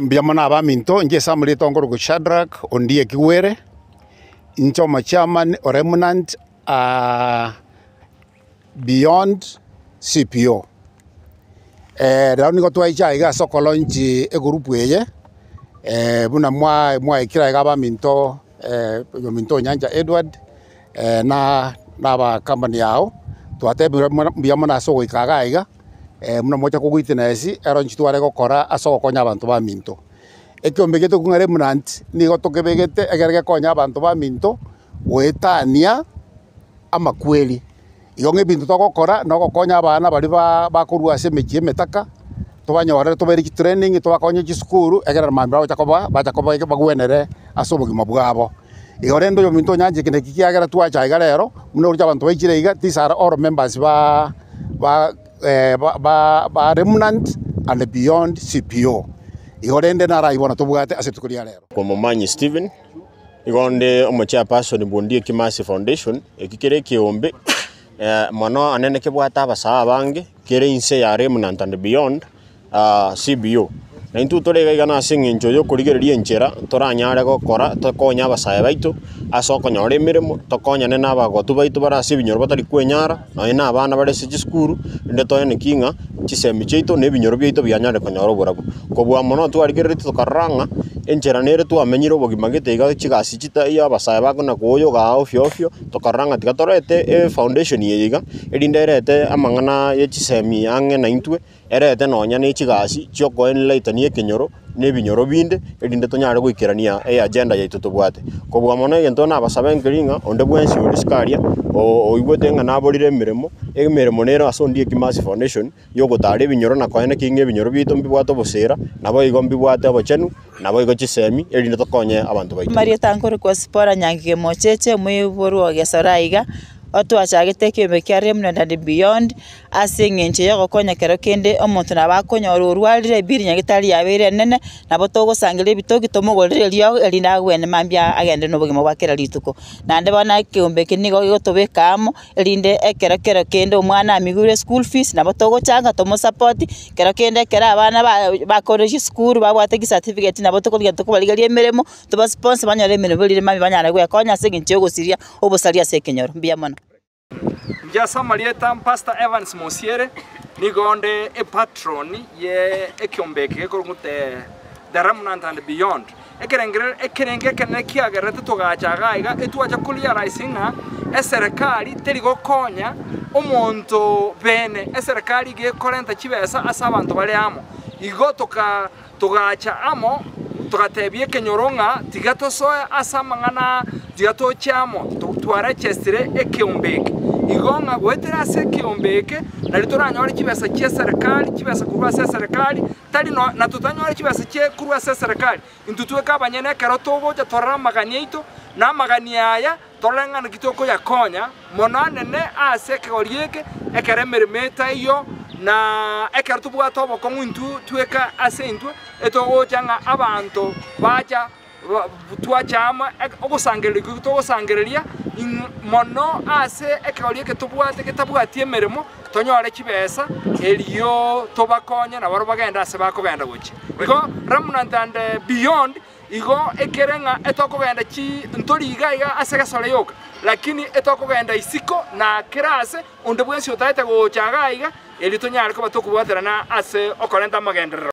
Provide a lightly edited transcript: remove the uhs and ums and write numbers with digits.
Mbuya mono abaminto, inche ase amarieta nkorokwa Shadrack Ondieki Kigwere, inche omochairman o Remnant Beyond CPO. Rero nigo twaicha aiga ase okolaunch egroup eye, buna mwa mwaikire aiga abaminto oyominto Onyancha Edward, na na abacompany yao, twatebire mbuya mono ase ogoika iga aiga. Buna mocha ko witness ero inche tware gokora ase ogokonya abanto baminto. Ekiombe giaito ng'a remnant nigo tokebegete ekere gekonye abanto baminto goetania amakweri. Igo ng'a ebinto togokora na ogokonya abana baria ba bakorwa ase emechie emetaka, tobanyorere tobaire chitraining tobakonye chisukuru ekero mambia bagocha koba bacha koba bagwenere ase obogima bwabo. Igo rende oyominto onyanche eke naki kiagera twacha iga rero, buna oroche abanto baichire iga, these are all members ba ba ba ba remnant and beyond CPO. Igo rende naro ayio bono tobwate ase rituko ria rero. Omomanyi Stephen, igo onde omochairperson bw'Ondieki Mercy Foundation, eki kere ekeombe mono anene kebwate abasae abange, kere inse ya Remnant and Beyond. CBO. Na intwe tore iga iga nase eng'encho y'okorigereria enchera toranyare gokora tokonye abasae baito ase okonyora emeremo, tokonyane na abagotu baito bare ase ebinyoro batari kwenyara, nonye na abana bare ase chisukuru, rende toeneki ng'a chisemi chiaito na ebinyoro biaito bianyare konyora oborabu. Kobua mono twarigereretie tokarora ng'a enchera nere twamenyire obogima gete iga chigasi chitaiyo abasae bakona koyoga aa ofio ofio, tokarora ng'a tiga torete efoundation eye iga, erinde erete amang'ana ye chisemi ang'e naintwe. Erete nonya ne chigasi chi'okoenlightenia ekenyoro na ebinyoro binde, erinde tonyare goikerania eagenda yaito tobwate. Kobua mono egento nabasabe nkeri ng'a onde bwensi ore isiko aria, oigwete ng'a naborire emeremo, emeremo nere ase Ondieki Mercy Foundation, yogotara ebinyoro na koenekia ng'a ebinyoro biaito mbibwate obosera, naboigo mbibwate obochenu, naboigo chisemi, erinde tokonye abanto baito. Amarieta nkorokwa Sipora Nyangige Mocheche, omoiborwa o Gesora aiga, otwachagete ekeombe kia Remnant and Beyond. Ase engencho y'ogokonya kero kende omonto nabo akonyora orwarire ebiri nyagetari yabeire enene, nabo togosangereria ebitoki tomogorere eriogo erinde agwene mambia agende nobogima bwa kera rituko. Naende bono ekeombe eke nigo gegotobeka amo, erinde ekero kero kende omwana amigure eschool fees nabo togochanga tomosapoti, kero kende ekero abana ba bakorire chisukuru babwate chicertificate nabo tokorigia tokobarigeria emeremo, tobasponsor banyore emeremo erinde mambia banyare gwekonya ase eng'encho ya ogosiria obosaria ase ekenyoro. Mbuya mono. Inche ase amarieta Pastor Evans Mosiere, nigo onde epatron ye ekiombe eke gekorokwa the The Remnant and Beyond. Ekerengerero ekerenge ekenene kiagerete togacha iga iga etwacha ko realize ng'a eserekari teri gokonya omonto bene, eserekari iga ekorenta chibesa ase abanto bare amo. Igo toka Togacha amo, togatebia ekenyoro ng'a tiga tosoe ase amang'ana aa, tiga toche amo, twarechestire ekeombe eke. Igo ng'a goetera ase ekeombe eke, nario toranyore chibesa chi'eserekari, chibesa korwa ase eserekari, tari no na totanyore chibesa chie korwa ase eserekari, intwe tweka abanyene ekero togocha torore amagani aito, na amagani aya torore ng'a naki tokoyakonya mono anene ase ekegori eke, ekero emeremo etaiyo, na ekero tobwate obokong'u intwe tweka ase intwe, etogocha ng'a abanto bacha twacha amo, ogosangereria koria togosangereria mono ase ekegori eke tobwate getabwati emeremo, tonyore chibesa erio tobakonye nabarobwo bagende ase bakogenda gochia. Igo remnant and beyond. Igo ekere ng'a etokogenda chi ntori iga iga ase egesore yoka, lakini etokogenda isiko na kera ase onde bwensi otaete gocha iga iga, erio tonyare koba tokobwaterana ase okorenta amagenderero.